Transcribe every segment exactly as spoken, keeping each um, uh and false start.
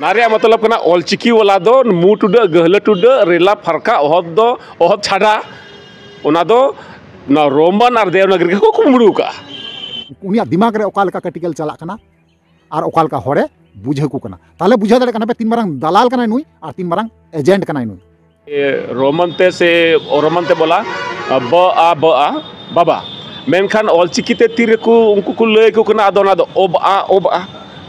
ᱚᱱᱟ ᱨᱮᱭᱟᱜ ᱢᱚᱛᱞᱚᱵ ᱠᱟᱱᱟ, ᱚᱞᱪᱤᱠᱤ ᱣᱟᱞᱟ ᱫᱚ ᱢᱩ ᱴᱩᱰᱟᱹᱜ, ᱜᱟᱹᱦᱞᱟᱹ ᱴᱩᱰᱟᱹᱜ, ᱨᱮᱞᱟ ᱯᱷᱟᱨᱠᱟ, ᱚᱦᱚᱫ ᱫᱚ, ᱚᱦᱚᱫ ᱪᱷᱟᱰᱟ, ᱚᱱᱟ ᱫᱚ ᱚᱱᱟ ᱨᱳᱢᱟᱱ ᱟᱨ ᱫᱮᱵᱽᱱᱟᱜᱽᱨᱤ ᱜᱮᱠᱚ ᱠᱩᱢᱵᱽᱲᱩ ᱟᱠᱟᱫᱼᱟ᱾ ᱩᱱᱤᱭᱟᱜ ᱫᱤᱢᱟᱜᱽ ᱨᱮ ᱚᱠᱟ ᱞᱮᱠᱟ ᱠᱟᱹᱴᱤᱠᱮᱞ ᱪᱟᱞᱟᱜ ᱠᱟᱱᱟ ᱟᱨ ᱚᱠᱟ ᱞᱮᱠᱟ ᱦᱚᱲᱮ ᱵᱩᱡᱷᱟᱹᱣ ᱠᱚ ᱠᱟᱱᱟ᱾ ᱛᱟᱦᱚᱞᱮ ᱵᱩᱡᱷᱟᱹᱣ ᱫᱟᱲᱮᱭᱟᱜ ᱠᱟᱱᱟ ᱯᱮ ᱛᱤᱱ ᱢᱟᱨᱟᱝ ᱫᱟᱞᱟᱞ ᱠᱟᱱᱟᱭ ᱱᱩᱭ ᱟᱨ ᱛᱤᱱ ᱢᱟᱨᱟᱝ ᱮᱡᱮᱱᱴ ᱠᱟᱱᱟᱭ ᱱᱩᱭ᱾ ᱨᱳᱢᱟᱱ ᱛᱮ ᱥᱮ ᱨᱳᱢᱟᱱ ᱛᱮ ᱵᱚᱞᱟ, ᱵ ᱟ ᱵ ᱟ, ᱵᱟᱵᱟ᱾ ᱢᱮᱱᱠᱷᱟᱱ ᱚᱞᱪᱤᱠᱤ ᱛᱮ ᱛᱤ ᱨᱮᱠᱚ ᱩᱱᱠᱩ ᱠᱚ ᱞᱟᱹᱭ ᱟᱠᱚ ᱠᱟᱱᱟ, ᱟᱫᱚ ᱚᱱᱟ ᱫᱚ ᱚᱵ ᱟ ᱚᱵ ᱟ,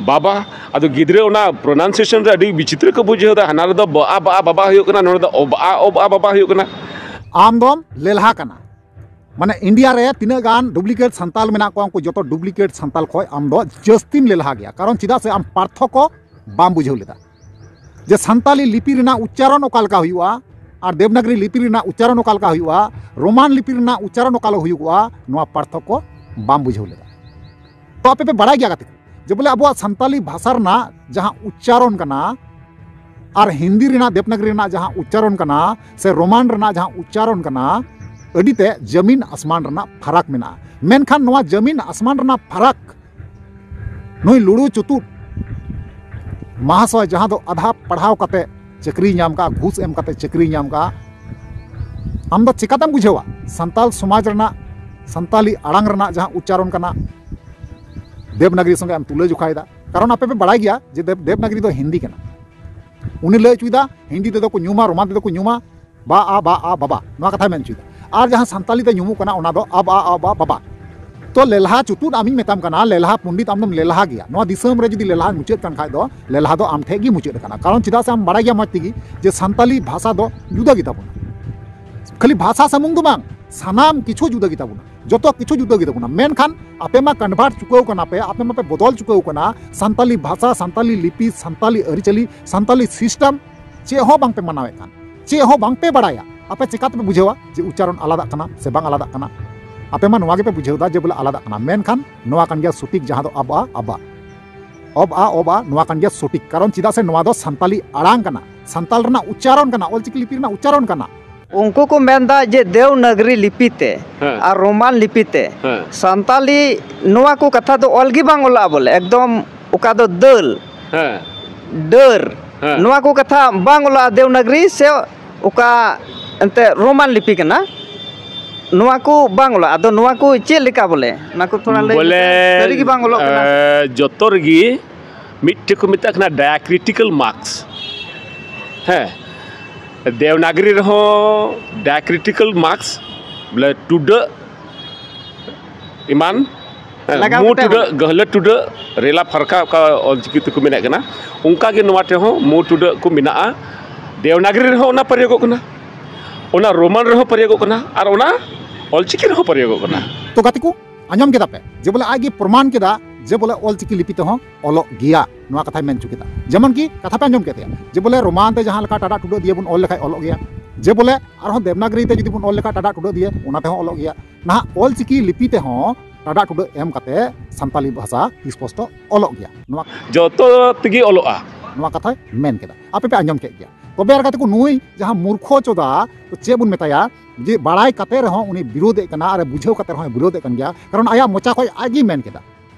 ᱵᱟᱵᱟ᱾ ᱟᱫᱚ ᱜᱤᱫᱽᱨᱟᱹ ᱚᱱᱟ ᱯᱨᱚᱱᱟᱣᱩᱱᱥᱤᱭᱮᱥᱚᱱ ᱨᱮ ᱟᱹᱰᱤ ᱵᱤᱪᱤᱛᱨᱚ ᱠᱚ ᱵᱩᱡᱷᱟᱹᱣ ᱮᱫᱟ᱾ ᱦᱟᱱᱟ ᱨᱮᱫᱚ ᱵ ᱟ ᱵ ᱟ ᱵᱟᱵᱟ ᱦᱩᱭᱩᱜ ᱠᱟᱱᱟ, ᱱᱚᱰᱮ ᱫᱚ ᱚᱵ ᱟ ᱚᱵ ᱟ ᱵᱟᱵᱟ ᱦᱩᱭᱩᱜ ᱠᱟᱱᱟ᱾ ᱟᱢ ᱫᱚᱢ ᱞᱮᱞᱦᱟ ᱠᱟᱱᱟ᱾ ᱢᱟᱱᱮ ᱤᱱᱰᱤᱭᱟ ᱨᱮ ᱛᱤᱱᱟᱹᱜ ᱜᱟᱱ ᱰᱩᱯᱞᱤᱠᱮᱴ ᱥᱟᱱᱛᱟᱞ ᱢᱮᱱᱟᱜ ᱠᱚᱣᱟ, ᱩᱱᱠᱩ ᱡᱚᱛᱚ ᱰᱩᱯᱞᱤᱠᱮᱴ ᱥᱟᱱᱛᱟᱞ ᱠᱷᱚᱱ ᱟᱢ ᱫᱚ ᱡᱟᱹᱥᱛᱤᱢ ᱞᱮᱞᱦᱟ ᱜᱮᱭᱟ᱾ ᱠᱟᱨᱚᱱ ᱪᱮᱫᱟᱜ ᱥᱮ ᱟᱢ ᱯᱟᱨᱛᱷᱚᱠᱠᱚ ᱵᱟᱢ ᱵᱩᱡᱷᱟᱹᱣ ᱞᱮᱫᱟ, ᱡᱮ ᱥᱟᱱᱛᱟᱞᱤ ᱞᱤᱯᱤ ᱨᱮᱱᱟᱜ ᱩᱪᱪᱟᱨᱚᱱ ᱚᱠᱟ ᱞᱮᱠᱟ ᱦᱩᱭᱩᱜᱼᱟ ᱟᱨ ᱫᱮᱵᱽᱱᱟᱜᱽᱨᱤ ᱞᱤᱯᱤ ᱨᱮᱱᱟᱜ ᱩᱪᱪᱟᱨᱚᱱ ᱚᱠᱟ ᱞᱮᱠᱟ ᱦᱩᱭᱩᱜᱼᱟ, ᱨᱳᱢᱟᱱ ᱞᱤᱯᱤ ᱨᱮᱱᱟᱜ ᱩᱪᱪᱟᱨᱚᱱ ᱚᱠᱟ ᱞᱮᱠᱟ ᱦᱩᱭᱩᱜᱼᱟ, ᱱᱚᱣᱟ ᱯᱟᱨᱛᱷᱚᱠᱠᱚ ᱵᱟᱢ ᱵᱩᱡᱷᱟᱹᱣ ᱞᱮᱫᱟ᱾ ᱛᱚ ᱟᱯᱮ ᱯᱮ ᱵᱟᱲᱟᱭ ᱜᱮᱭᱟ ᱜᱟᱛᱮ ᱠᱚ, ᱡᱮ ᱵᱚᱞᱮ ᱟᱵᱚᱣᱟᱜ ᱥᱟᱱᱛᱟᱞᱤ ᱵᱷᱟᱥᱟ ᱨᱮᱱᱟᱜ ᱡᱟᱦᱟᱸ ᱩᱪᱪᱟᱨᱚᱱ ᱠᱟᱱᱟ ᱟᱨ ᱦᱤᱱᱫᱤ ᱨᱮᱱᱟᱜ ᱫᱮᱵᱽᱱᱟᱜᱽᱨᱤ ᱨᱮᱱᱟᱜ ᱡᱟᱦᱟᱸ ᱩᱪᱪᱟᱨᱚᱱ ᱠᱟᱱᱟ ᱥᱮ ᱨᱳᱢᱟᱱ ᱨᱮᱱᱟᱜ ᱡᱟᱦᱟᱸ ᱩᱪᱪᱟᱨᱚᱱ ᱠᱟᱱᱟ, ᱟᱹᱰᱤ ᱛᱮ ᱡᱟᱹᱢᱤᱱ ᱟᱥᱢᱟᱱ ᱨᱮᱱᱟᱜ ᱯᱷᱟᱨᱟᱠ ᱢᱮᱱᱟᱜᱼᱟ᱾ ᱢᱮᱱᱠᱷᱟᱱ ᱱᱚᱣᱟ ᱡᱟᱹᱢᱤᱱ ᱟᱥᱢᱟᱱ ᱨᱮᱱᱟᱜ ᱯᱷᱟᱨᱟᱠ ᱱᱩᱭ ᱞᱩᱲᱩ ᱪᱩᱛᱩᱫ ᱢᱟᱦᱟᱥᱚᱭ, ᱡᱟᱦᱟᱸ ᱫᱚ ᱟᱫᱷᱟ ᱯᱟᱲᱦᱟᱣ ᱠᱟᱛᱮ ᱪᱟᱹᱠᱨᱤᱭ ᱧᱟᱢ ᱠᱟᱜᱼᱟ, ᱜᱷᱩᱥ ᱮᱢ ᱠᱟᱛᱮ ᱪᱟᱹᱠᱨᱤᱭ ᱧᱟᱢ ᱠᱟᱜᱼᱟ, ᱟᱢ ᱫᱚ ᱪᱮᱠᱟᱛᱮᱢ ᱵᱩᱡᱷᱟᱹᱣᱟ ᱥᱟᱱᱛᱟᱞ ᱥᱚᱢᱟᱡᱽ ᱨᱮᱱᱟᱜ, ᱥᱟᱱᱛᱟᱞᱤ ᱟᱲᱟᱝ ᱨᱮᱱᱟᱜ ᱡᱟᱦᱟᱸ ᱩᱪᱪᱟᱨᱚᱱ ᱠᱟᱱᱟ, ᱫᱮᱵᱽᱱᱟᱜᱽᱨᱤ ᱥᱚᱸᱜᱮ ᱮᱢ ᱛᱩᱞᱟᱹ ᱡᱚᱠᱷᱟᱭᱮᱫᱟ? ᱠᱟᱨᱚᱱ ᱟᱯᱮ ᱯᱮ ᱵᱟᱲᱟᱭ ᱜᱮᱭᱟ ᱡᱮ ᱫᱮᱵᱽ- ᱫᱮᱵᱽᱱᱟᱜᱽᱨᱤ ᱫᱚ ᱦᱤᱱᱫᱤ ᱠᱟᱱᱟ᱾ ᱩᱱᱤ ᱞᱟᱹᱭ ᱦᱚᱪᱚᱭᱮᱫᱟ ᱦᱤᱱᱫᱤ ᱛᱮᱫᱚ ᱠᱚ ᱧᱩᱢᱟ, ᱨᱳᱢᱟᱱ ᱛᱮᱫᱚ ᱠᱚ ᱧᱩᱢᱟ, ᱵᱟ ᱟ ᱵᱟ ᱟ ᱵᱟᱵᱟ, ᱱᱚᱣᱟ ᱠᱟᱛᱷᱟᱭ ᱢᱮᱱ ᱦᱚᱪᱚᱭᱮᱫᱟ᱾ ᱟᱨ ᱡᱟᱦᱟᱸ ᱥᱟᱱᱛᱟᱞᱤ ᱛᱮ ᱧᱩᱢᱩᱜ ᱠᱟᱱᱟ ᱚᱱᱟ ᱫᱚ ᱟᱵ ᱟ ᱟᱵ ᱟ ᱵᱟᱵᱟ᱾ ᱛᱚ ᱞᱮᱞᱦᱟ ᱪᱩᱛᱩᱫ ᱟᱢᱤᱧ ᱢᱮᱛᱟᱢ ᱠᱟᱱᱟ, ᱞᱮᱞᱦᱟ ᱯᱚᱱᱰᱤᱛ ᱟᱢ ᱫᱚᱢ ᱞᱮᱞᱦᱟ ᱜᱮᱭᱟ᱾ ᱱᱚᱣᱟ ᱫᱤᱥᱚᱢ ᱨᱮ ᱡᱩᱫᱤ ᱞᱮᱞᱦᱟ ᱢᱩᱪᱟᱹᱫ ᱠᱟᱱ ᱠᱷᱟᱡ ᱫᱚ ᱞᱮᱞᱦᱟ ᱫᱚ ᱟᱢ ᱴᱷᱮᱡ ᱜᱮ ᱢᱩᱪᱟᱹᱫ ᱟᱠᱟᱱᱟ᱾ ᱠᱟᱨᱚᱱ ᱪᱮᱫᱟᱜ ᱥᱮ ᱟᱢ ᱵᱟᱲᱟᱭ ᱜᱮᱭᱟ ᱢᱚᱡᱽ ᱛᱮᱜᱮ ᱡᱮ ᱥᱟᱱᱛᱟᱞᱤ ᱵᱷᱟᱥᱟ ᱫᱚ ᱡᱩᱫᱟᱹ ᱜᱮᱛᱟ ᱵᱚᱱᱟ᱾ ᱠᱷᱟᱹᱞᱤ ᱵᱷᱟᱥᱟ ᱥᱩᱢᱩᱝ ᱫᱚ ᱵᱟᱝ, ᱥᱟᱱᱟᱢ ᱠᱤᱪᱷᱩ ᱡᱩᱫᱟᱹ ᱜᱮᱛᱟ ᱵᱚᱱᱟ, ᱡᱚᱛᱚ ᱠᱤᱪᱷᱩ ᱡᱩᱫᱟᱹ ᱜᱮᱛᱟ ᱵᱚᱱᱟ᱾ ᱢᱮᱱᱠᱷᱟᱱ ᱟᱯᱮ ᱢᱟ ᱠᱚᱱᱵᱷᱟᱨᱴ ᱪᱩᱠᱟᱹᱣ ᱠᱟᱱᱟ ᱯᱮ, ᱟᱯᱮ ᱢᱟᱯᱮ ᱵᱚᱫᱚᱞ ᱪᱩᱠᱟᱹᱣ ᱠᱟᱱᱟ᱾ ᱥᱟᱱᱛᱟᱞᱤ ᱵᱷᱟᱥᱟ, ᱥᱟᱱᱛᱟᱞᱤ ᱞᱤᱯᱤ, ᱥᱟᱱᱛᱟᱞᱤ ᱟᱹᱨᱤᱪᱟᱹᱞᱤ, ᱥᱟᱱᱛᱟᱞᱤ ᱥᱤᱥᱴᱮᱢ ᱪᱮᱫ ᱦᱚᱸ ᱵᱟᱝᱯᱮ ᱢᱟᱱᱟᱣᱮᱫ ᱠᱟᱱ, ᱪᱮᱫ ᱦᱚᱸ ᱵᱟᱝᱯᱮ ᱵᱟᱲᱟᱭᱟ᱾ ᱟᱯᱮ ᱪᱮᱠᱟ ᱛᱮᱯᱮ ᱵᱩᱡᱷᱟᱹᱣᱟ ᱡᱮ ᱩᱪᱪᱟᱨᱚᱱ ᱟᱞᱟᱫᱟᱜ ᱠᱟᱱᱟ ᱥᱮ ᱵᱟᱝ ᱟᱞᱟᱫᱟᱜ ᱠᱟᱱᱟ? ᱟᱯᱮ ᱢᱟ ᱱᱚᱣᱟ ᱜᱮᱯᱮ ᱵᱩᱡᱷᱟᱹᱣ ᱮᱫᱟ ᱡᱮ ᱵᱚᱞᱮ ᱟᱞᱟᱫᱟᱜ ᱠᱟᱱᱟ, ᱢᱮᱱᱠᱷᱟᱱ ᱱᱚᱣᱟ ᱠᱟᱱ ᱜᱮᱭᱟ ᱥᱚᱴᱷᱤᱠ, ᱡᱟᱦᱟᱸ ᱫᱚ ᱟᱵ ᱟ ᱟᱵᱟ, ᱚᱵ ᱟ ᱚᱵ ᱟ, ᱱᱚᱣᱟ ᱠᱟᱱ ᱜᱮᱭᱟ ᱥᱚᱴᱷᱤᱠ᱾ ᱠᱟᱨᱚᱱ ᱪᱮᱫᱟᱜ ᱥᱮ ᱱᱚᱣᱟ ᱫᱚ ᱥᱟᱱᱛᱟᱞᱤ ᱟᱲᱟᱝ ᱠᱟᱱᱟ, ᱥᱟᱱᱛᱟᱞ ᱨᱮᱱᱟᱜ ᱩᱪᱪᱟᱨᱚᱱ ᱠᱟᱱᱟ, ᱚᱞᱪᱤᱠᱤ ᱞᱤᱯᱤ ᱨᱮᱱᱟᱜ ᱩᱪᱪᱟᱨᱚᱱ ᱠᱟᱱᱟ᱾ ᱩᱱᱠᱩ ᱠᱚ ᱢᱮᱱᱫᱟ ᱡᱮ ᱫᱮᱣᱱᱟᱜᱽᱨᱤ ᱞᱤᱯᱤ ᱛᱮ ᱦᱮᱸ᱾ ᱟᱨ ᱨᱳᱢᱟᱱ ᱞᱤᱯᱤ ᱛᱮ ᱦᱮᱸ᱾ ᱥᱟᱱᱛᱟᱞᱤ ᱱᱚᱣᱟ ᱠᱚ ᱠᱟᱛᱷᱟ ᱫᱚ ᱚᱞ ᱜᱮ ᱵᱟᱝ ᱚᱞᱚᱜᱼᱟ, ᱵᱚᱞᱮ ᱮᱠᱫᱚᱢ ᱚᱠᱟ ᱫᱚ ᱫᱟᱹᱞ ᱦᱮᱸ᱾ ᱰᱟᱹᱨ, ᱦᱮᱸ᱾ ᱱᱚᱣᱟ ᱠᱚ ᱠᱟᱛᱷᱟ ᱵᱟᱝ ᱚᱞᱚᱜᱼᱟ ᱫᱮᱵᱽᱱᱟᱜᱽᱨᱤ ᱥᱮ ᱚᱠᱟ ᱮᱱᱛᱮ ᱨᱳᱢᱟᱱ ᱞᱤᱯᱤ ᱠᱟᱱᱟ, ᱱᱚᱣᱟ ᱠᱚ ᱵᱟᱝ ᱚᱞᱚᱜᱼᱟ᱾ ᱟᱫᱚ ᱱᱚᱣᱟ ᱠᱚ ᱪᱮᱫ ᱞᱮᱠᱟ ᱵᱚᱞᱮ, ᱚᱱᱟ ᱠᱚ ᱛᱷᱚᱲᱟ ᱞᱟᱹᱭ ᱵᱚᱞᱮ, ᱞᱮᱠᱷᱟᱱ ᱥᱟᱹᱨᱤ ᱜᱮ ᱵᱟᱝ ᱚᱞᱚᱜ ᱠᱟᱱᱟ᱾ ᱮ, ᱡᱚᱛᱚ ᱨᱮᱜᱮ ᱢᱤᱫᱴᱮᱡ ᱠᱚ ᱢᱮᱛᱟᱜ ᱠᱟᱱᱟ diacritical marks᱾ ᱦᱮᱸ, ᱫᱮᱵᱽᱱᱟᱜᱽᱨᱤ ᱨᱮᱦᱚᱸ diacritical marks, ᱵᱚᱞᱮ ᱴᱩᱰᱟᱹᱜ ᱮᱢᱟᱱ, ᱦᱮᱸ, ᱞᱟᱜᱟᱣ ᱢᱩ ᱠᱟᱛᱮ ᱴᱩᱰᱟᱹᱜ, ᱦᱚᱸ᱾ ᱜᱟᱹᱦᱞᱟᱹ ᱴᱩᱰᱟᱹᱜ, ᱨᱮᱞᱟ ᱯᱷᱟᱨᱠᱟ, ᱚᱠᱟ ᱚᱞᱪᱤᱠᱤ ᱛᱮᱠᱚ ᱢᱮᱱᱮᱫ ᱠᱟᱱᱟ, ᱚᱱᱠᱟ ᱜᱮ ᱱᱚᱣᱟ ᱴᱷᱮᱱ ᱦᱚᱸ ᱢᱩ ᱴᱩᱰᱟᱹᱜ ᱠᱚ ᱢᱮᱱᱟᱜᱼᱟ᱾ ᱫᱮᱵᱽᱱᱟᱜᱽᱨᱤ ᱨᱮᱦᱚᱸ ᱚᱱᱟ ᱯᱨᱚᱭᱳᱜᱚᱜ ᱠᱟᱱᱟ, ᱚᱱᱟ ᱨᱳᱢᱟᱱ ᱨᱮᱦᱚᱸ ᱯᱨᱚᱭᱳᱜᱚᱜ ᱠᱟᱱᱟ, ᱟᱨ ᱚᱱᱟ ᱚᱞᱪᱤᱠᱤ ᱨᱮᱦᱚᱸ ᱯᱨᱚᱭᱳᱜᱚᱜ ᱠᱟᱱᱟ᱾ ᱛᱚ ᱜᱟᱛᱮ ᱠᱚ, ᱟᱸᱡᱚᱢ ᱠᱮᱫᱟ ᱯᱮ ᱡᱮ ᱵᱚᱞᱮ ᱟᱡ ᱜᱮ ᱯᱨᱚᱢᱟᱱ ᱠᱮᱫᱟ ᱡᱮ ᱵᱚᱞᱮ ᱚᱞᱪᱤᱠᱤ ᱞᱤᱯᱤ ᱛᱮᱦᱚᱸ ᱚᱞᱚᱜ ᱜᱮᱭᱟ, ᱱᱚᱣᱟ ᱠᱟᱛᱷᱟᱭ ᱢᱮᱱ ᱦᱚᱪᱚ ᱠᱮᱫᱟ᱾ ᱡᱮᱢᱚᱱ ᱠᱤ ᱠᱟᱛᱷᱟ ᱯᱮ ᱟᱸᱡᱚᱢ ᱠᱮᱫ ᱛᱟᱭᱟ ᱡᱮ ᱵᱚᱞᱮ ᱨᱳᱢᱟᱱ ᱛᱮ ᱡᱟᱦᱟᱸ ᱞᱮᱠᱟ ᱴᱟᱰᱟᱜ ᱴᱩᱰᱟᱹᱜ ᱫᱤᱭᱮ ᱵᱚᱱ ᱚᱞ ᱞᱮᱠᱷᱟᱡ ᱚᱞᱚᱜ ᱜᱮᱭᱟ, ᱡᱮ ᱵᱚᱞᱮ ᱟᱨᱦᱚᱸ ᱫᱮᱵᱽᱱᱟᱜᱽᱨᱤ ᱛᱮ ᱡᱩᱫᱤ ᱵᱚᱱ ᱚᱞ ᱞᱮᱠᱷᱟᱡ ᱴᱟᱰᱟᱜ ᱴᱩᱰᱟᱹᱜ ᱫᱤᱭᱮ, ᱚᱱᱟ ᱛᱮᱦᱚᱸ ᱚᱞᱚᱜ ᱜᱮᱭᱟ᱾ ᱱᱟᱦᱟᱜ ᱚᱞᱪᱤᱠᱤ ᱞᱤᱯᱤ ᱛᱮᱦᱚᱸ ᱴᱟᱰᱟᱜ ᱴᱩᱰᱟᱹᱜ ᱮᱢ ᱠᱟᱛᱮ ᱥᱟᱱᱛᱟᱞᱤ ᱵᱷᱟᱥᱟ ᱥᱯᱚᱥᱴᱚ ᱚᱞᱚᱜ ᱜᱮᱭᱟ᱾ ᱱᱚᱣᱟ ᱡᱚᱛᱚ ᱛᱮᱜᱮ ᱚᱞᱚᱜᱼᱟ᱾ ᱱᱚᱣᱟ ᱠᱟᱛᱷᱟᱭ ᱢᱮᱱ ᱠᱮᱫᱟ, ᱟᱯᱮ ᱯᱮ ᱟᱸᱡᱚᱢ ᱠᱮᱫ ᱜᱮᱭᱟ᱾ ᱛᱚᱵᱮ ᱟᱨ ᱜᱟᱛᱮ ᱠᱚ, ᱱᱩᱭ ᱡᱟᱦᱟᱸ ᱢᱩᱨᱠᱷᱚ ᱪᱚᱫᱟ, ᱛᱚ ᱪᱮᱫ ᱵᱚᱱ ᱢᱮᱛᱟᱭᱟ, ᱡᱮ ᱵᱟᱲᱟᱭ ᱠᱟᱛᱮ ᱨᱮᱦᱚᱸ ᱩᱱᱤ ᱵᱤᱨᱳᱫᱮᱫ ᱠᱟᱱᱟ ᱟᱨ ᱵᱩᱡᱷᱟᱹᱣ ᱠᱟᱛᱮ ᱨᱮᱦᱚᱸᱭ ᱵᱤᱨᱳᱫᱮᱫ ᱠᱟᱱ ᱜᱮᱭᱟ, ᱠᱟᱨᱚᱱ ᱟᱭᱟᱜ ᱢᱚᱪᱟ ᱠᱷᱚᱱ ᱟᱡ ᱜᱮᱭ ᱢᱮᱱ ᱠᱮᱫᱟ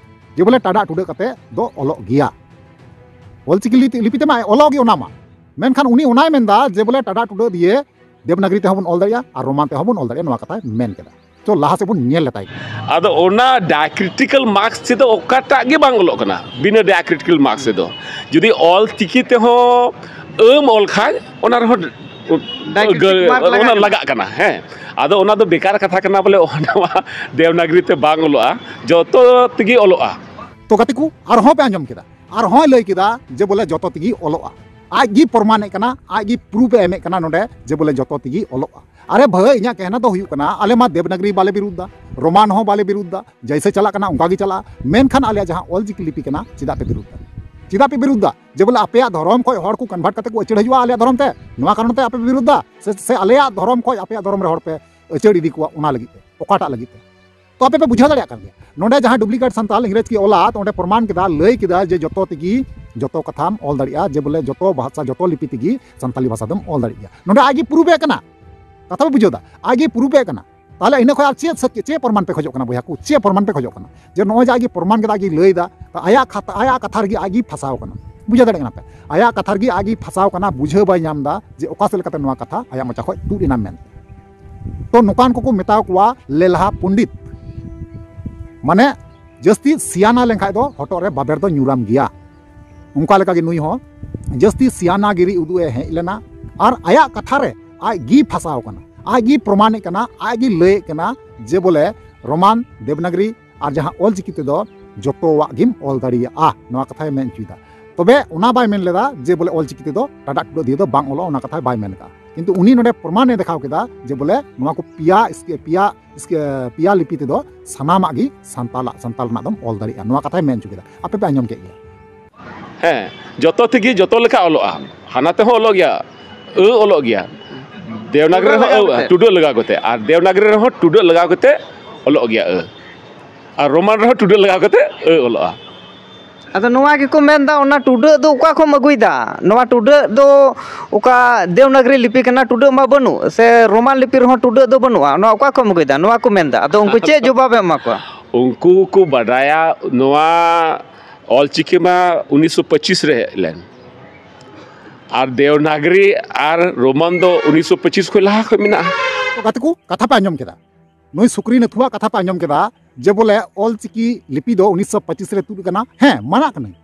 ᱡᱮ ᱵᱚᱞᱮ ᱴᱟᱰᱟᱜ ᱴᱩᱰᱟᱹᱜ ᱠᱟᱛᱮ ᱫᱚ ᱚᱞᱚᱜ ᱜᱮᱭᱟ, ᱚᱞᱪᱤᱠᱤ ᱞᱤᱯᱤ, ᱞᱤᱯᱤ ᱛᱮᱢᱟ ᱚᱞᱚᱜ ᱜᱮ ᱚᱱᱟ ᱢᱟ᱾ ᱢᱮᱱᱠᱷᱟᱱ ᱩᱱᱤ ᱚᱱᱟᱭ ᱢᱮᱱᱫᱟ ᱡᱮ ᱵᱚᱞᱮ ᱴᱟᱰᱟᱜ ᱴᱩᱰᱟᱹᱜ ᱫᱤᱭᱮ ᱫᱮᱵᱽᱱᱟᱜᱽᱨᱤ ᱛᱮᱦᱚᱸ ᱵᱚᱱ ᱚᱞ ᱫᱟᱲᱮᱭᱟᱜᱼᱟ ᱟᱨ ᱨᱳᱢᱟᱱ ᱛᱮᱦᱚᱸ ᱵᱚᱱ ᱚᱞ ᱫᱟᱲᱮᱭᱟᱜᱼᱟ, ᱱᱚᱣᱟ ᱠᱟᱛᱷᱟᱭ ᱢᱮᱱ ᱠᱮᱫᱟ᱾ ᱛᱚ ᱞᱟᱦᱟ ᱥᱮᱫ ᱵᱚᱱ ᱧᱮᱞ ᱞᱮᱛᱟᱭ ᱜᱮ᱾ ᱟᱫᱚ ᱚᱱᱟ diacritical marks ᱛᱮᱫᱚ ᱚᱠᱟᱴᱟᱜ ᱜᱮ ᱵᱟᱝ ᱚᱞᱚᱜ ᱠᱟᱱᱟ, ᱵᱤᱱᱟᱹ diacritical marks ᱛᱮᱫᱚ᱾ ᱡᱩᱫᱤ ᱚᱞ ᱪᱤᱠᱤ ᱛᱮᱦᱚᱸ ᱟᱹᱢ ᱚᱞ ᱠᱷᱟᱡ, ᱚᱱᱟ ᱨᱮᱦᱚᱸ diacritic mark ᱚᱱᱟ ᱞᱟᱜᱟᱜ ᱠᱟᱱᱟ᱾ ᱞᱟᱜᱟᱜ ᱠᱟᱱᱟ, ᱦᱮᱸ᱾ ᱟᱫᱚ ᱚᱱᱟ ᱫᱚ ᱵᱮᱠᱟᱨ ᱠᱟᱛᱷᱟ ᱠᱟᱱᱟ, ᱵᱚᱞᱮ ᱚᱱᱟ ᱢᱟ ᱫᱮᱵᱽᱱᱟᱜᱽᱨᱤ ᱛᱮ ᱵᱟᱝ ᱚᱞᱚᱜᱼᱟ, ᱡᱚᱛᱚ ᱛᱮᱜᱮ ᱚᱞᱚᱜᱼᱟ᱾ ᱛᱚ ᱜᱟᱛᱮ ᱠᱚ, ᱟᱨᱦᱚᱸ ᱯᱮ ᱟᱸᱡᱚᱢ ᱠᱮᱫᱟ, ᱟᱨᱦᱚᱸᱭ ᱞᱟᱹᱭ ᱠᱮᱫᱟ ᱡᱮ ᱵᱚᱞᱮ ᱡᱚᱛᱚ ᱛᱮᱜᱮ ᱚᱞᱚᱜᱼᱟ᱾ ᱟᱡ ᱜᱮ ᱯᱨᱚᱢᱟᱱᱮᱫ ᱠᱟᱱᱟ, ᱟᱡ ᱜᱮ proof ᱮ ᱮᱢᱮᱫ ᱠᱟᱱᱟ ᱱᱚᱰᱮ ᱡᱮ ᱵᱚᱞᱮ ᱡᱚᱛᱚ ᱛᱮᱜᱮ ᱚᱞᱚᱜᱼᱟ᱾ ᱟᱨᱮ ᱵᱷᱟᱹᱭ, ᱤᱧᱟᱹᱜ ᱠᱮᱦᱱᱟ ᱫᱚ ᱦᱩᱭᱩᱜ ᱠᱟᱱᱟ, ᱟᱞᱮ ᱢᱟ ᱫᱮᱵᱽᱱᱟᱜᱽᱨᱤ ᱵᱟᱞᱮ ᱵᱤᱨᱩᱫᱷ ᱫᱟ, ᱨᱳᱢᱟᱱ ᱦᱚᱸ ᱵᱟᱞᱮ ᱵᱤᱨᱩᱫᱷ ᱫᱟ, ᱡᱮᱭᱥᱮ ᱪᱟᱞᱟᱜ ᱠᱟᱱᱟ ᱚᱱᱠᱟ ᱜᱮ ᱪᱟᱞᱟᱜᱼᱟ, ᱢᱮᱱᱠᱷᱟᱱ ᱟᱞᱮᱭᱟᱜ ᱡᱟᱦᱟᱸ ᱚᱞᱪᱤᱠᱤ ᱞᱤᱯᱤ ᱠᱟᱱᱟ, ᱪᱮᱫᱟᱜ ᱯᱮ ᱵᱤᱨᱩᱫᱷ ᱫᱟ? ᱪᱮᱫᱟᱜ ᱯᱮ ᱵᱤᱨᱩᱫᱷ ᱫᱟ? ᱡᱮ ᱵᱚᱞᱮ ᱟᱯᱮᱭᱟᱜ ᱫᱷᱚᱨᱚᱢ ᱠᱷᱚᱱ ᱦᱚᱲ ᱠᱚ convert ᱠᱟᱛᱮ ᱠᱚ ᱟᱹᱪᱟᱹᱲ ᱦᱤᱡᱩᱜᱼᱟ ᱟᱞᱮᱭᱟᱜ ᱫᱷᱚᱨᱚᱢ ᱛᱮ, ᱱᱚᱣᱟ ᱠᱟᱨᱚᱱ ᱛᱮ ᱟᱯᱮ ᱯᱮ ᱵᱤᱨᱩᱫᱷ ᱫᱟ? ᱥᱮ, ᱥᱮ ᱟᱞᱮᱭᱟᱜ ᱫᱷᱚᱨᱚᱢ ᱠᱷᱚᱱ ᱟᱯᱮᱭᱟᱜ ᱫᱷᱚᱨᱚᱢ ᱨᱮ ᱦᱚᱲ ᱯᱮ ᱟᱹᱪᱟᱹᱲ ᱤᱫᱤ ᱠᱚᱣᱟ, ᱚᱱᱟ ᱞᱟᱹᱜᱤᱫ ᱛᱮ? ᱚᱠᱟᱴᱟᱜ ᱞᱟᱹᱜᱤᱫ ᱛᱮ? ᱛᱚ ᱟᱯᱮ ᱯᱮ ᱵᱩᱡᱷᱟᱹᱣ ᱫᱟᱲᱮᱭᱟᱜ ᱠᱟᱱ ᱜᱮᱭᱟ, ᱱᱚᱰᱮ ᱡᱟᱦᱟᱸ duplicate ᱥᱟᱱᱛᱟᱞ ᱤᱝᱨᱮᱡᱽ ᱠᱤ ᱚᱞᱟ, ᱛᱚ ᱚᱸᱰᱮ ᱯᱨᱚᱢᱟᱱ ᱠᱮᱫᱟ, ᱞᱟᱹᱭ ᱠᱮᱫᱟ ᱡᱮ ᱡᱚᱛᱚ ᱛᱮᱜᱮ ᱡᱚᱛᱚ ᱠᱟᱛᱷᱟᱢ ᱚᱞ ᱫᱟᱲᱮᱭᱟᱜᱼᱟ, ᱡᱮ ᱵᱚᱞᱮ ᱡᱚᱛᱚ ᱵᱷᱟᱥᱟ, ᱡᱚᱛᱚ ᱞᱤᱯᱤ ᱛᱮᱜᱮ ᱥᱟᱱᱛᱟᱞᱤ ᱵᱷᱟᱥᱟ ᱫᱚᱢ ᱚᱞ ᱫᱟᱲᱮᱭᱟᱜ ᱜᱮᱭᱟ᱾ ᱱᱚᱰᱮ ᱟᱡ ᱜᱮ proof ᱮ ᱠᱟᱱᱟ᱾ ᱠᱟᱛᱷᱟ ᱯᱮ ᱵᱩᱡᱷᱟᱹᱣ ᱫᱟ? ᱟᱡ ᱜᱮ proof ᱮ ᱠᱟᱱᱟ᱾ ᱛᱟᱦᱚᱞᱮ ᱤᱱᱟᱹ ᱠᱷᱚᱱ ᱟᱨ ᱪᱮᱫ, ᱪᱮᱫ ᱯᱨᱚᱢᱟᱱ ᱯᱮ ᱠᱷᱚᱡᱚᱜ ᱠᱟᱱᱟ ᱵᱚᱭᱦᱟ ᱠᱚ? ᱪᱮᱫ ᱯᱨᱚᱢᱟᱱ ᱯᱮ ᱠᱷᱚᱡᱚᱜ ᱠᱟᱱᱟ? ᱡᱮ ᱱᱚᱜᱼᱚᱭ ᱡᱮ ᱟᱡ ᱜᱮ ᱯᱨᱚᱢᱟᱱ ᱠᱮᱫᱟ, ᱟᱡ ᱜᱮ ᱞᱟᱹᱭ ᱫᱟ, ᱛᱚ ᱟᱭᱟᱜ ᱠᱟᱛᱷᱟ, ᱟᱭᱟᱜ ᱠᱟᱛᱷᱟ ᱨᱮᱜᱮ ᱟᱡ ᱜᱮ ᱯᱷᱟᱸᱥᱟᱣ ᱠᱟᱱᱟ᱾ ᱵᱩᱡᱷᱟᱹᱣ ᱫᱟᱲᱮᱭᱟᱜ ᱠᱟᱱᱟ ᱯᱮ? ᱟᱭᱟᱜ ᱠᱟᱛᱷᱟ ᱨᱮᱜᱮ ᱟᱡ ᱜᱮ ᱯᱷᱟᱸᱥᱟᱣ ᱠᱟᱱᱟ, ᱵᱩᱡᱷᱟᱹᱣ ᱵᱟᱭ ᱧᱟᱢ ᱮᱫᱟ ᱡᱮ ᱚᱠᱟ ᱥᱮᱫ ᱞᱮᱠᱟᱛᱮ ᱱᱚᱣᱟ ᱠᱟᱛᱷᱟ ᱟᱭᱟᱜ ᱢᱚᱪᱟ ᱠᱷᱚᱱ ᱛᱩᱫ ᱮᱱᱟ ᱢᱮᱱᱛᱮ᱾ ᱛᱚ ᱱᱚᱝᱠᱟᱱ ᱠᱚᱠᱚ ᱢᱮᱛᱟ ᱠᱚᱣᱟ ᱞᱮᱞᱦᱟ ᱯᱚᱱᱰᱤᱛ, ᱢᱟᱱᱮ ᱡᱟᱹᱥᱛᱤ ᱥᱤᱭᱟᱱᱟ ᱞᱮᱱᱠᱷᱟᱡ ᱫᱚ ᱦᱚᱴᱚᱜ ᱨᱮ ᱵᱟᱵᱮᱨ ᱫᱚ ᱧᱩᱨᱟᱢ ᱜᱮᱭᱟ᱾ ᱚᱱᱠᱟ ᱞᱮᱠᱟᱜᱮ ᱱᱩᱭ ᱦᱚᱸ ᱡᱟᱹᱥᱛᱤ ᱥᱤᱭᱟᱱᱟ ᱜᱤᱨᱤ ᱩᱫᱩᱜ ᱮ ᱦᱮᱡ ᱞᱮᱱᱟ ᱟᱨ ᱟᱭᱟᱜ ᱠᱟᱛᱷᱟ ᱨᱮ ᱟᱡ ᱜᱮ ᱯᱷᱟᱸᱥᱟᱣ ᱠᱟᱱᱟ, ᱟᱡ ᱜᱮ ᱯᱨᱚᱢᱟᱱᱮᱫ ᱠᱟᱱᱟ, ᱟᱡ ᱜᱮ ᱞᱟᱹᱭᱮᱫ ᱠᱟᱱᱟ ᱡᱮ ᱵᱚᱞᱮ ᱨᱳᱢᱟᱱ ᱫᱮᱵᱽᱱᱟᱜᱽᱨᱤ ᱟᱨ ᱡᱟᱦᱟᱸ ᱚᱞ ᱪᱤᱠᱤ ᱛᱮᱫᱚ ᱡᱚᱛᱚᱣᱟᱜ ᱜᱮᱢ ᱚᱞ ᱫᱟᱲᱮᱭᱟᱜᱼᱟ, ᱱᱚᱣᱟ ᱠᱟᱛᱷᱟᱭ ᱢᱮᱱ ᱦᱚᱪᱚᱭᱮᱫᱟ᱾ ᱛᱚᱵᱮ ᱚᱱᱟ ᱵᱟᱭ ᱢᱮᱱ ᱞᱮᱫᱟ ᱡᱮ ᱵᱚᱞᱮ ᱚᱞ ᱪᱤᱠᱤ ᱛᱮᱫᱚ ᱴᱟᱰᱟᱜ ᱴᱩᱰᱟᱹᱜ ᱫᱤᱭᱮ ᱫᱚ ᱵᱟᱝ ᱚᱞᱚᱜᱼᱟ, ᱚᱱᱟ ᱠᱟᱛᱷᱟᱭ ᱵᱟᱭ ᱢᱮᱱ ᱠᱟᱜᱼᱟ᱾ ᱠᱤᱱᱛᱩ ᱩᱱᱤ ᱱᱚᱰᱮ ᱯᱨᱚᱢᱟᱱᱮ ᱫᱮᱠᱷᱟᱣ ᱠᱮᱫᱟ ᱡᱮ ᱵᱚᱞᱮ ᱱᱚᱣᱟ ᱠᱚ ᱯᱮᱭᱟ ᱥᱠ-, ᱯᱮᱭᱟ ᱥᱠ-, ᱯᱮᱭᱟ ᱞᱤᱯᱤ ᱛᱮᱫᱚ ᱥᱟᱱᱟᱢᱟᱜ ᱜᱮ ᱥᱟᱱᱛᱟᱞᱟᱜ, ᱥᱟᱱᱛᱟᱞ ᱨᱮᱱᱟᱜ ᱫᱚᱢ ᱚᱞ ᱫᱟᱲᱮᱭᱟᱜᱼᱟ, ᱱᱚᱣᱟ ᱠᱟᱛᱷᱟᱭ ᱢᱮᱱ ᱦᱚᱪᱚ ᱠᱮᱫᱟ᱾ ᱟᱯᱮ ᱯᱮ ᱟᱸᱡᱚᱢ ᱠᱮᱫ ᱜᱮᱭᱟ᱾ ᱦᱮᱸ, ᱡᱚᱛᱚ ᱛᱮᱜᱮ ᱡᱚᱛᱚ ᱞᱮᱠᱟ ᱚᱞᱚᱜᱼᱟ᱾ ᱦᱟᱱᱟ ᱛᱮᱦᱚᱸ ᱚᱞᱚᱜ ᱜᱮᱭᱟ, ᱟᱹ ᱚᱞᱚᱜ ᱜᱮᱭᱟ, ᱫᱮᱣᱱᱟᱜᱽᱨᱤ ᱨᱮᱦᱚᱸ ᱟᱹ, ᱴᱩᱰᱟᱹᱜ ᱞᱟᱜᱟᱣ ᱠᱟᱛᱮ, ᱟᱨ ᱫᱮᱣᱱᱟᱜᱽᱨᱤ ᱨᱮᱦᱚᱸ ᱴᱩᱰᱟᱹᱜ ᱞᱟᱜᱟᱣ ᱠᱟᱛᱮ ᱚᱞᱚᱜ ᱜᱮᱭᱟ ᱟᱹ, ᱟᱨ ᱨᱳᱢᱟᱱ ᱨᱮᱦᱚᱸ ᱴᱩᱰᱟᱹᱜ ᱞᱟᱜᱟᱣ ᱠᱟᱛᱮ ᱟᱹ ᱚᱞᱚᱜᱼᱟ᱾ ᱟᱫᱚ ᱱᱚᱣᱟ ᱜᱮᱠᱚ ᱢᱮᱱᱫᱟ, ᱚᱱᱟ ᱴᱩᱰᱟᱹᱜ ᱫᱚ ᱚᱠᱟ ᱠᱷᱚᱱ ᱮᱢ ᱟᱹᱜᱩᱭᱮᱫᱟ? ᱱᱚᱣᱟ ᱴᱩᱰᱟᱹᱜ ᱫᱚ ᱚᱠᱟ ᱫᱮᱣᱱᱟᱜᱽᱨᱤ ᱞᱤᱯᱤ ᱠᱟᱱᱟ, ᱴᱩᱰᱟᱹᱜ ᱢᱟ ᱵᱟᱹᱱᱩᱜ, ᱥᱮ ᱨᱳᱢᱟᱱ ᱞᱤᱯᱤ ᱨᱮᱦᱚᱸ ᱴᱩᱰᱟᱹᱜ ᱫᱚ ᱵᱟᱹᱱᱩᱜᱼᱟ, ᱱᱚᱣᱟ ᱚᱠᱟ ᱠᱷᱚᱱ ᱮᱢ ᱟᱹᱜᱩᱭᱮᱫᱟ? ᱱᱚᱣᱟ ᱠᱚ ᱢᱮᱱᱫᱟ᱾ ᱟᱫᱚ ᱩᱱᱠᱩ ᱪᱮᱫ ᱡᱚᱵᱟᱵ ᱮᱢ ᱮᱢᱟ ᱠᱚᱣᱟ? ᱩᱱᱠᱩ ᱠᱚ ᱵᱟᱰᱟᱭᱟ ᱱᱚᱣᱟ ᱚᱞᱪᱤᱠᱤ ᱢᱟ ᱩᱱᱤᱥᱥᱚ ᱯᱚᱸᱪᱤᱥ ᱨᱮ ᱦᱮᱡ ᱞᱮᱱ, ᱟᱨ ᱫᱮᱣᱱᱟᱜᱽᱨᱤ ᱟᱨ ᱨᱳᱢᱟᱱ ᱫᱚ ᱩᱱᱤᱥᱥᱚ ᱯᱚᱸᱪᱤᱥ ᱠᱷᱚᱱ ᱞᱟᱦᱟ ᱠᱷᱚᱱ ᱢᱮᱱᱟᱜᱼᱟ᱾ ᱛᱚ ᱜᱟᱛᱮ ᱠᱚ, ᱠᱟᱛᱷᱟ ᱯᱮ ᱟᱸᱡᱚᱢ ᱠᱮᱫᱟ, ᱱᱩᱭ ᱥᱩᱠᱨᱤ ᱱᱟᱹᱛᱷᱩᱣᱟᱜ ᱠᱟᱛᱷᱟ ᱯᱮ ᱟᱸᱡᱚᱢ ᱠᱮᱫᱟ ᱡᱮ ᱵᱚᱞᱮ ᱚᱞ ᱪᱤᱠᱤ ᱞᱤᱯᱤ ᱫᱚ ᱩᱱᱤᱥᱥᱚ ᱯᱚᱸᱪᱤᱥ ᱨᱮ ᱛᱩᱫ ᱠᱟᱱᱟ᱾ ᱦᱮᱸ, ᱢᱟᱱᱟᱜ ᱠᱟᱹᱱᱟᱹᱧ᱾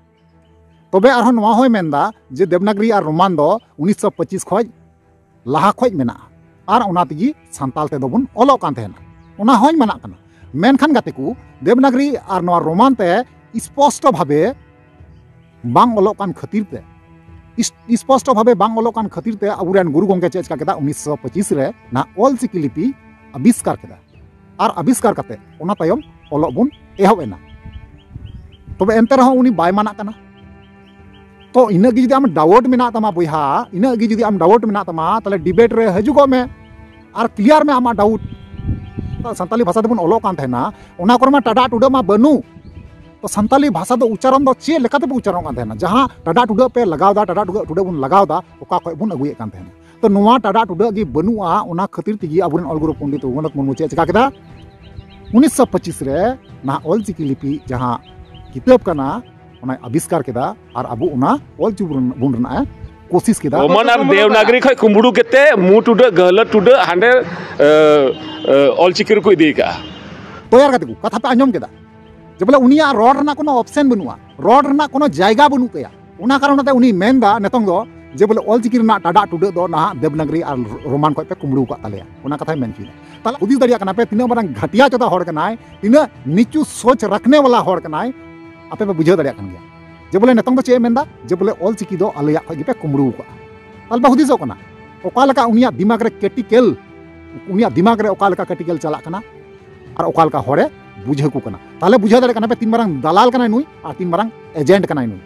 ᱛᱚᱵᱮ ᱟᱨᱦᱚᱸ ᱱᱚᱣᱟ ᱦᱚᱸᱭ ᱢᱮᱱᱫᱟ ᱡᱮ ᱫᱮᱵᱽᱱᱟᱜᱽᱨᱤ ᱟᱨ ᱨᱳᱢᱟᱱ ᱫᱚ ᱩᱱᱤᱥᱥᱚ ᱯᱚᱸᱪᱤᱥ ᱠᱷᱚᱡ ᱞᱟᱦᱟ ᱠᱷᱚᱡ ᱢᱮᱱᱟᱜᱼᱟ, ᱟᱨ ᱚᱱᱟ ᱛᱮᱜᱮ ᱥᱟᱱᱛᱟᱞ ᱛᱮᱫᱚ ᱵᱚᱱ ᱚᱞᱚᱜ ᱠᱟᱱ ᱛᱟᱦᱮᱱᱟ, ᱚᱱᱟ ᱦᱚᱸᱭ ᱢᱟᱱᱟᱜ ᱠᱟᱱᱟ᱾ ᱢᱮᱱᱠᱷᱟᱱ ᱜᱟᱛᱮ ᱠᱚ, ᱫᱮᱵᱽᱱᱟᱜᱽᱨᱤ ᱟᱨ ᱱᱚᱣᱟ ᱨᱳᱢᱟᱱ ᱛᱮ ᱥᱯᱚᱥᱴᱚ ᱵᱷᱟᱵᱮ ᱵᱟᱝ ᱚᱞᱚᱜ ᱠᱟᱱ ᱠᱷᱟᱹᱛᱤᱨ ᱛᱮ, ᱤᱥ-, ᱥᱯᱚᱥᱴᱚ ᱵᱷᱟᱵᱮ ᱵᱟᱝ ᱚᱞᱚᱜ ᱠᱟᱱ ᱠᱷᱟᱹᱛᱤᱨ ᱛᱮ ᱟᱵᱚᱨᱮᱱ ᱜᱩᱨᱩ ᱜᱚᱢᱠᱮ ᱪᱮᱫ ᱪᱤᱠᱟ ᱠᱮᱫᱟ, ᱩᱱᱤᱥᱥᱚ ᱯᱚᱸᱪᱤᱥ ᱨᱮ ᱱᱟᱦᱟᱜ ᱚᱞ ᱪᱤᱠᱤ ᱞᱤᱯᱤ ᱟᱵᱤᱥᱠᱟᱨ ᱠᱮᱫᱟ᱾ ᱟᱨ ᱟᱵᱤᱥᱠᱟᱨ ᱠᱟᱛᱮ ᱚᱱᱟ ᱛᱟᱭᱚᱢ ᱚᱞᱚᱜ ᱵᱚᱱ ᱮᱦᱚᱵ ᱮᱱᱟ᱾ ᱛᱚᱵᱮ ᱮᱱᱛᱮ ᱨᱮᱦᱚᱸ ᱩᱱᱤ ᱵᱟᱭ ᱢᱟᱱᱟᱜ ᱠᱟᱱᱟ᱾ ᱛᱚ ᱤᱱᱟᱹᱜ ᱜᱮ ᱡᱩᱫᱤ ᱟᱢ ᱰᱟᱣᱩᱴ ᱢᱮᱱᱟᱜ ᱛᱟᱢᱟ ᱵᱚᱭᱦᱟ, ᱤᱱᱟᱹᱜ ᱜᱮ ᱡᱩᱫᱤ ᱟᱢ ᱰᱟᱣᱩᱴ ᱢᱮᱱᱟᱜ ᱛᱟᱢᱟ, ᱛᱟᱦᱞᱮ ᱰᱤᱵᱮᱴ ᱨᱮ ᱦᱤᱡᱩᱜᱚᱜ ᱢᱮ ᱟᱨ ᱠᱞᱤᱭᱟᱨ ᱢᱮ ᱟᱢᱟᱜ ᱰᱟᱣᱩᱴ᱾ ᱥᱟᱱᱛᱟᱞᱤ ᱵᱷᱟᱥᱟ ᱛᱮᱵᱚᱱ ᱚᱞᱚᱜ ᱠᱟᱱ ᱛᱟᱦᱮᱱᱟ, ᱚᱱᱟ ᱠᱚᱨᱮ ᱢᱟ ᱴᱟᱰᱟ ᱴᱩᱰᱟᱹᱜ ᱢᱟ ᱵᱟᱹᱱᱩᱜ᱾ ᱛᱚ ᱥᱟᱱᱛᱟᱞᱤ ᱵᱷᱟᱥᱟ ᱫᱚ ᱩᱪᱪᱟᱨᱚᱱ ᱫᱚ ᱪᱮᱫ ᱞᱮᱠᱟᱛᱮ ᱵᱚᱱ ᱩᱪᱪᱟᱨᱚᱱ ᱠᱟᱱ ᱛᱟᱦᱮᱱᱟ? ᱡᱟᱦᱟᱸ ᱴᱟᱰᱟ ᱴᱩᱰᱟᱹᱜ ᱯᱮ ᱞᱟᱜᱟᱣ ᱮᱫᱟ, ᱴᱟᱰᱟ ᱴᱩᱰᱟᱹᱜ ᱴᱩᱰᱟᱹᱜ ᱵᱚᱱ ᱞᱟᱜᱟᱣ ᱮᱫᱟ, ᱚᱠᱟ ᱠᱷᱚᱡ ᱵᱚᱱ ᱟᱹᱜᱩᱭᱮᱫ ᱠᱟᱱ ᱛᱟᱦᱮᱱᱟ? ᱛᱚ ᱱᱚᱣᱟ ᱴᱟᱰᱟ ᱴᱩᱰᱟᱹᱜ ᱜᱮ ᱵᱟᱹᱱᱩᱜᱼᱟ, ᱚᱱᱟ ᱠᱷᱟᱹᱛᱤᱨ ᱛᱮᱜᱮ ᱟᱵᱚᱨᱮᱱ ᱚᱞ ᱜᱩᱨᱩ ᱯᱚᱱᱰᱤᱛ ᱨᱚᱜᱷᱩᱱᱟᱛᱷ ᱢᱩᱨᱢᱩ ᱪᱮᱫ ᱪᱤᱠᱟ ᱠᱮᱫᱟ? ᱩᱱᱤᱥᱥᱚ ᱯᱚᱸᱪᱤᱥ ᱨᱮ ᱱᱟᱦᱟᱜ ᱚᱞ ᱪᱤᱠᱤ ᱞᱤᱯᱤ ᱡᱟᱦᱟᱸ ᱠᱤᱛᱟᱹᱵ ᱠᱟᱱᱟ, ᱚᱱᱟᱭ ᱟᱵᱤᱥᱠᱟᱨ ᱠᱮᱫᱟ ᱟᱨ ᱟᱵᱚ ᱚᱱᱟ ᱚᱞ ᱪᱤᱠᱤ ᱵᱚᱱ ᱨᱮᱱᱟᱜ ᱮ ᱠᱳᱥᱤᱥ ᱠᱮᱫᱟ᱾ ᱨᱳᱢᱟᱱ ᱟᱨ ᱫᱮᱵᱽᱱᱟᱜᱽᱨᱤ ᱠᱷᱚᱱ ᱠᱩᱢᱵᱽᱲᱩ ᱠᱟᱛᱮ ᱢᱩ ᱴᱩᱰᱟᱹᱜ ᱜᱟᱹᱦᱞᱟᱹ ᱴᱩᱰᱟᱹᱜ ᱦᱟᱸᱰᱮ ᱮ, ᱮ, ᱚᱞᱪᱤᱠᱤ ᱨᱮᱠᱚ ᱤᱫᱤ ᱠᱟᱜᱼᱟ᱾ ᱛᱚᱭᱟᱨ ᱠᱟᱛᱮ ᱠᱚ ᱠᱟᱛᱷᱟ ᱯᱮ ᱟᱸᱡᱚᱢ ᱠᱮᱫᱟ ᱡᱮ ᱵᱚᱞᱮ ᱩᱱᱤᱭᱟᱜ ᱨᱚᱲ ᱨᱮᱱᱟᱜ ᱠᱳᱱᱳ ᱚᱯᱥᱮᱱ ᱵᱟᱹᱱᱩᱜᱼᱟ, ᱨᱚᱲ ᱨᱮᱱᱟᱜ ᱠᱳᱱᱳ ᱡᱟᱭᱜᱟ ᱵᱟᱹᱱᱩᱜ ᱛᱟᱭᱟ᱾ ᱚᱱᱟ ᱠᱟᱨᱚᱱ ᱛᱮ ᱩᱱᱤ ᱢᱮᱱᱫᱟ ᱱᱤᱛᱚᱝ ᱫᱚ ᱡᱮ ᱵᱚᱞᱮ ᱚᱞᱪᱤᱠᱤ ᱨᱮᱱᱟᱜ ᱴᱟᱰᱟᱜ ᱴᱩᱰᱟᱹᱜ ᱫᱚ ᱱᱟᱦᱟᱜ ᱫᱮᱵᱽᱱᱟᱜᱽᱨᱤ ᱟᱨ ᱨᱳᱢᱟᱱ ᱠᱷᱚᱱ ᱯᱮ ᱠᱩᱢᱵᱽᱲᱩ ᱟᱠᱟᱫ ᱛᱟᱞᱮᱭᱟ, ᱚᱱᱟ ᱠᱟᱛᱷᱟᱭ ᱢᱮᱱ ᱦᱚᱪᱚᱭᱮᱫᱟ᱾ ᱛᱟᱦᱞᱮ ᱦᱩᱫᱤᱥ ᱫᱟᱲᱮᱭᱟᱜ ᱠᱟᱱᱟ ᱯᱮ ᱛᱤᱱᱟᱹᱜ ᱢᱟᱨᱟᱝ ᱜᱷᱟᱴᱤᱭᱟ ᱪᱚᱫᱟ ᱦᱚᱲ ᱠᱟᱱᱟᱭ, ᱛᱤᱱᱟᱹᱜ ᱱᱤᱪᱩ ᱥᱳᱪ ᱨᱟᱠᱷᱱᱮ ᱣᱟᱞᱟ ᱦᱚᱲ ᱠᱟᱱᱟᱭ, ᱟᱯᱮ ᱯᱮ ᱵᱩᱡᱷᱟᱹᱣ ᱫᱟᱲᱮᱭᱟᱜ ᱠᱟᱱ ᱜᱮᱭᱟ᱾ ᱡᱮ ᱵᱚᱞᱮ ᱱᱤᱛᱚᱝ ᱫᱚ ᱪᱮᱫ ᱮ ᱢᱮᱱᱫᱟ ᱡᱮ ᱵᱚᱞᱮ ᱚᱞᱪᱤᱠᱤ ᱫᱚ ᱟᱞᱮᱭᱟᱜ ᱠᱷᱚᱱ ᱜᱮᱯᱮ ᱠᱩᱢᱵᱽᱲᱩ ᱟᱠᱟᱫᱼᱟ᱾ ᱛᱟᱦᱞᱮ ᱯᱮ ᱦᱩᱫᱤᱥᱚᱜ ᱠᱟᱱᱟ ᱚᱠᱟ ᱞᱮᱠᱟ ᱩᱱᱤᱭᱟᱜ ᱫᱤᱢᱟᱜᱽ ᱨᱮ ᱠᱮᱴᱤᱠᱮᱞ, ᱩᱱᱤᱭᱟᱜ ᱫᱤᱢᱟᱜᱽ ᱨᱮ ᱚᱠᱟ ᱞᱮᱠᱟ ᱠᱮᱴᱤᱠᱮᱞ ᱪᱟᱞᱟᱜ ᱠᱟᱱᱟ ᱟᱨ ᱚᱠᱟ ᱞᱮᱠᱟ ᱦᱚᱲᱮ ᱵᱩᱡᱷᱟᱹᱣ ᱠᱚ ᱠᱟᱱᱟ᱾ ᱛᱟᱦᱞᱮ ᱵᱩᱡᱷᱟᱹᱣ ᱫᱟᱲᱮᱭᱟᱜ ᱠᱟᱱᱟ ᱯᱮ ᱛᱤᱱ ᱢᱟᱨᱟᱝ ᱫᱟᱞᱟᱞ ᱠᱟᱱᱟᱭ ᱱᱩᱭ ᱟᱨ ᱛᱤᱱ ᱢᱟᱨᱟᱝ ᱮᱡᱮᱱᱴ ᱠᱟᱱᱟᱭ ᱱᱩᱭ,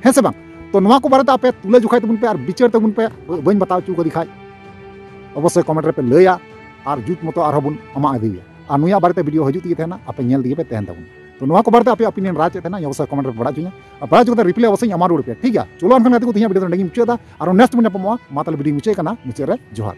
ᱦᱮᱸ ᱥᱮ ᱵᱟᱝ? ᱛᱚ ᱱᱚᱣᱟ ᱠᱚ ᱵᱟᱨᱮᱛᱮ ᱟᱯᱮ ᱛᱩᱞᱟᱹ ᱡᱚᱠᱷᱟᱭ ᱛᱟᱵᱚᱱ ᱯᱮ ᱟᱨ ᱵᱤᱪᱟᱹᱨ ᱛᱟᱵᱚᱱ ᱯᱮ᱾ ᱵᱟᱹᱧ ᱵᱟᱛᱟᱣ ᱦᱚᱪᱚ ᱠᱟᱫᱮ ᱠᱷᱟᱡ ᱚᱵᱚᱥᱥᱳᱭ ᱠᱚᱢᱮᱱᱴ ᱨᱮᱯᱮ ᱞᱟᱹᱭᱟ ᱟᱨ ᱡᱩᱛ ᱢᱚᱛᱚ ᱟᱨᱦᱚᱸ ᱵᱚᱱ ᱟᱢᱟᱜ ᱤᱫᱤᱭᱟ᱾ ᱟᱨ ᱱᱩᱭᱟᱜ ᱵᱟᱨᱮᱛᱮ ᱵᱷᱤᱰᱤᱭᱳ ᱦᱤᱡᱩᱜ ᱛᱮᱜᱮ ᱛᱟᱦᱮᱱᱟ, ᱟᱯᱮ ᱧᱮᱞ ᱛᱮᱜᱮ ᱯᱮ ᱛᱟᱦᱮᱱ ᱛᱟᱵᱚᱱᱟ᱾ ᱛᱚ ᱱᱚᱣᱟ ᱠᱚ ᱵᱟᱨᱮᱛᱮ ᱟᱯᱮ ᱚᱯᱤᱱᱤᱭᱚᱱ ᱨᱟᱭ ᱪᱮᱫ ᱛᱟᱦᱮᱱᱟ ᱚᱵᱚᱥᱥᱳᱭ ᱠᱚᱢᱮᱱᱴ ᱨᱮ ᱵᱟᱲᱟᱭ ᱦᱚᱪᱚᱧᱟ᱾ ᱟᱨ ᱵᱟᱲᱟᱭ ᱦᱚᱪᱚ ᱠᱟᱛᱮ ᱨᱤᱯᱞᱟᱭ ᱚᱵᱚᱥᱥᱳᱭ ᱟᱢᱟᱜ ᱨᱩᱣᱟᱹᱲ ᱯᱮᱭᱟ, ᱴᱷᱤᱠ ᱜᱮᱭᱟ? ᱪᱚᱞᱚ ᱮᱱᱠᱷᱟᱱ ᱜᱟᱛᱮ ᱠᱚ ᱛᱮᱦᱮᱧᱟᱜ ᱵᱷᱤᱰᱤᱭᱳ ᱫᱚ ᱱᱚᱸᱰᱮ ᱜᱤᱧ ᱢᱩᱪᱟᱹᱫ ᱮᱫᱟ᱾ ᱟᱨ ᱱᱮᱠᱥᱴ ᱵᱚᱱ ᱧᱟᱯᱟᱢᱚᱜᱼᱟ᱾ ᱢᱟ ᱛᱟᱦᱞᱮ ᱵᱷᱤᱰᱤᱭᱳ ᱢᱩᱪᱟᱹᱫ ᱠᱟᱱᱟ, ᱢᱩᱪᱟᱹᱫ ᱨᱮ ᱡᱚᱦᱟᱨ᱾